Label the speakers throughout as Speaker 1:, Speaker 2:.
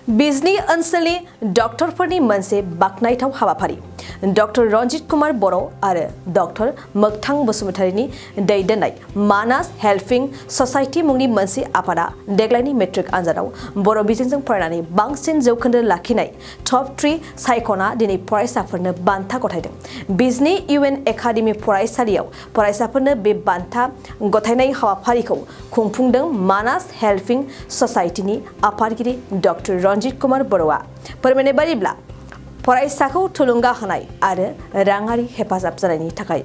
Speaker 1: बिजनी ओनसोलनि डक्टरफोरनि मोनसे बाखनायथाव हाबाफारि डक्टर रन्जित कुमार बर' आरो डक्टर मोगथां बसुमतारीनि दैदेननाय मानास हेल्पिं ससाइटि मुंनि मोनसे आफादा देग्लायनि मेट्रिक आनजादाव बर' बिजोंजों फरायनानै बांसिन जौखोन्दो लाखिनाय टप 3 सायख'ना दिनै फरायसाफोरनो बान्था गथायदों। बिजनी इउएन एकाडेमि फरायसालियाव फरायसाफोरनो बे बान्था गथायनाय हाबाफारिखौ खुंफुंदों मानास हेल्पिं ससाइटिनि आफादगिरि डक्टर रन्जित कुमार बर'आ फोरमायनाय बायदिब्ला फरायसाखौ थुलुंगा होनाय आरो राङारि हेफाजाब जानायनि थाखाय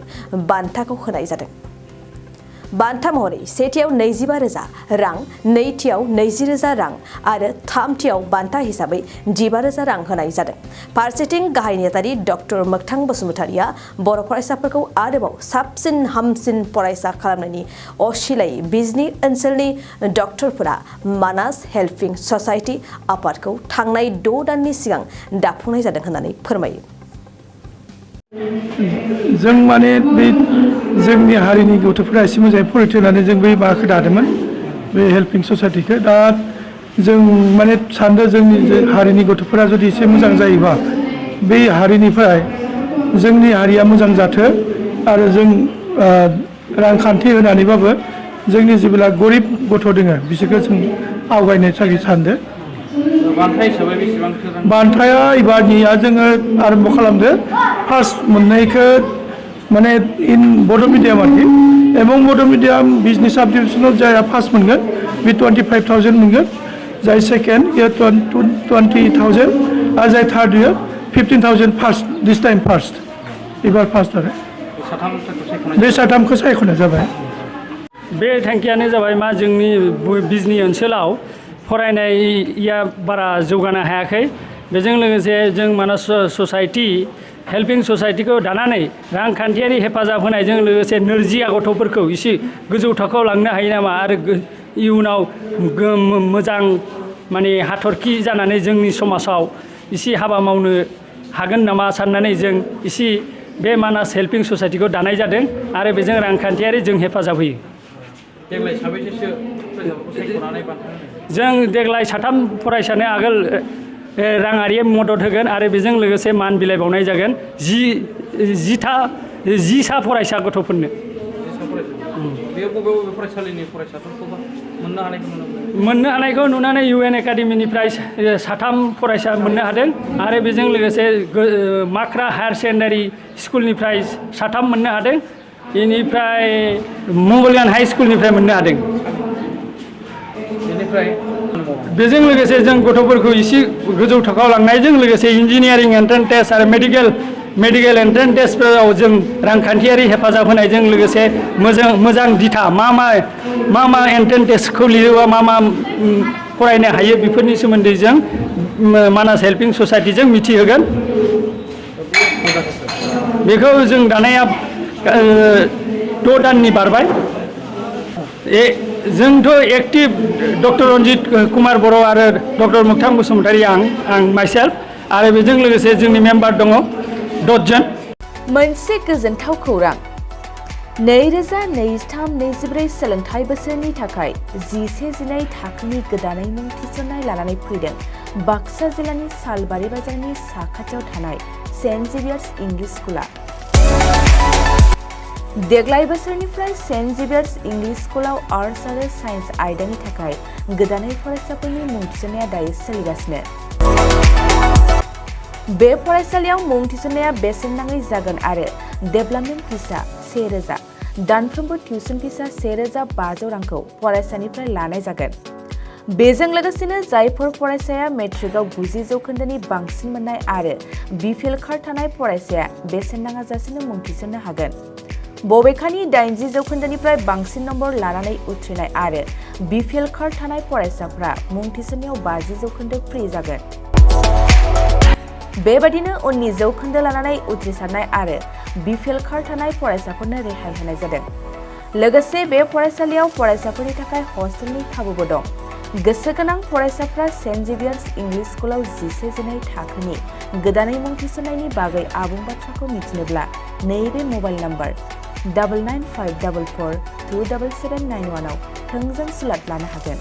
Speaker 1: बान्थाखौ होनाय जादों। बान्था महरै सेथियाव 25,000 रां, नैथियाव 20,000 रां आरो थामथियाव बान्था हिसाबै 15,000 रां होनाय जादों। फारसेथिं गाहाय नेतारि डक्टर मोगथां बसुमतारीया बर' फरायसाफोरखौ आरोबाव साबसिन हामसिन फरायसा खालामनायनि असिलायै बिजनी ओनसोलनि डक्टरफोरा मानास हेल्पिं ससाइटि आफादखौ थांनाय 6 दाननि सिगां दाफुंनाय जादों होननानै फोरमायो।
Speaker 2: जों माने बे जोंनि हारिनि गथ'फोरा एसे मोजाङै फरायथोंनानै जों बै माबाखौ दादोंमोन बे हेल्पिं ससाइटिखौ। दा जों माने सानदों जोंनि हारिनि गथ'फोरा जुदि एसे मोजां जायोबा बै हारिनिफ्राय जोंनि हारिया मोजां जाथों आरो जों रांखान्थि होनानैबाबो जोंनि जेब्ला गरिब गथ' दङ बिसोरखौ जों आवगायनो थाखाय सानदों। बान्थाया एबारनिया जोङो आरम्भ खालामदो फार्स्ट मोननायखौ माने इन बड' मिडियाम आरोखि एबं बड' मिडियाम बिजनेस साबडिभिजनाव जायहा फार्स्ट मोनगोन बे 25,000 मोनगोन, जाय सेकेन्ड इयो 20,000 आरो जाय थार्ड इयो 15,000 फार्स्ट दिस टाइम फार्स्ट एबार फार्स्ट आरो बे साथामखौ सायख'नाय जाबाय।
Speaker 3: बे थांखियानो जाबाय मा जोंनि बिजनी ओनसोलाव फरायनाया बारा जौगानो हायाखै। बेजों लोगोसे जों मानास ससाइटि हेल्पिं ससाइटिखौ दानानै रांखान्थियारि हेफाजाब होनायजों लोगोसे नोरजिया गथ'फोरखौ एसे गोजौ थाखोआव लांनो हायो नामा आरो इयुनाव मोजां माने हाथरखि जानानै जोंनि समाजाव एसे हाबा मावनो हागोन नामा साननानै जों एसे बे मानास हेल्पिं ससाइटिखौ दानाय जादों आरो बेजों रांखान्थियारि जों हेफाजाब होयो।
Speaker 4: देग्लाय साबैसेसो फरायसाफोरखौ सायख'नानै बान्था होदों?
Speaker 3: जों देग्लाय 3 फरायसानो आगोल राङारि मदद होगोन आरो बेजों लोगोसे मान बिलाइ बावनाय जागोन 10सा फरायसा गथ'फोरनो।
Speaker 4: बे बबे फरायसालिनि फरायसाफोरखौ
Speaker 3: मोननो हानायखौ नुनानै इउएन एकाडेमिनिफ्राय 3 फरायसा मोननो हादों आरो बेजों लोगोसे माख्रा हायार सेकेन्डारि स्कुलनिफ्राय 3 मोननो हादों, बेनिफ्राय मंगलयान हाई स्कुलनिफ्राय मोननो हादों। बेजों लोगोसे जों गथ'फोरखौ एसे गोजौ थाखोआव लांनायजों लोगोसे इन्जिनियारिं एन्ट्रेन्स टेस्ट आरो मेडिकेल एन्ट्रेन्स टेस्टफोराव जों रांखान्थियारि हेफाजाब होनायजों लोगोसे मोजां दिथा मा एन्ट्रेन्स टेस्टखौ लिरोबा मा फरायनो हायो बेफोरनि सोमोन्दै जों मानास हेल्पिं ससाइटिजों मिथिहोगोन। बेखौ जों दानाया 6 दाननि बारबाय। जोंथ' एक्टिभ डक्टर रन्जित कुमार बर' आरो डक्टर मोगथां बसुमतारी आं माइसेल्फ आरो बेजों लोगोसे जोंनि मेम्बार दङ 10 जन।
Speaker 1: मोनसे गोजोनथाव खौरां 2023-24 सोलोंथाइ बोसोरनि थाखाय 11-12 थाखोनि गोदानै मुं थिसननाय लानानै फैदों बाक्सा जिल्लानि सालबारि बाजारनि साखाथियाव थानाय सेन्ट जेभियार्स इंलिश स्कुला। देग्लाय बोसोरनिफ्राय सेन्ट जेभियार्स इंलिश स्कुलाव आर्ट्स आरो साइन्स आयदानि थाखाय गोदानै फरायसाफोरनि मुं थिसननाया दायो सोलिगासिनो। बे फरायसालियाव मुं थिसननाया बेसेन नाङै जागोन आरो डेभेलपमेन्ट फिसा 1,000, दानफ्रोमबो टिउसन फिसा 1,500 रांखौ फरायसानिफ्राय लानाय जागोन। बेजों लोगोसेनो जायफोर फरायसाया मेट्रिकआव 90 जौखोन्दोनि बांसिन मोननाय आरो बिपिएल कार्ड थानाय फरायसाया बेसेन नाङाजासेनो मुं थिसननो हागोन। बबेखानि 80 जौखोन्दोनिफ्राय बांसिन नम्बर लानानै उथ्रिनाय आरो बिपिएल कार्ड थानाय फरायसाफ्रा मुं थिसननायाव 50 जौखोन्दो फ्रि जागोन। बेबादिनो 19 जौखोन्दो लानानै उथ्रिसारनाय आरो बिपिएल कार्ड थानाय फरायसाफोरनो रेहाय होनाय जादों। लोगोसे बे फरायसालियाव फरायसाफोरनि थाखाय हस्टेलनि खाबुबो दं। गोसो गोनां फरायसाफ्रा सेन्ट जेभियार्स इंलिश स्कुलाव 11-12 थाखोनि गोदानै मुं थिसननायनि बागै आबुं बाथ्राखौ मिथिनोब्ला नैबे मबाइल नम्बर 9954427791 आव थोंजों सुलाद लानो हागोन।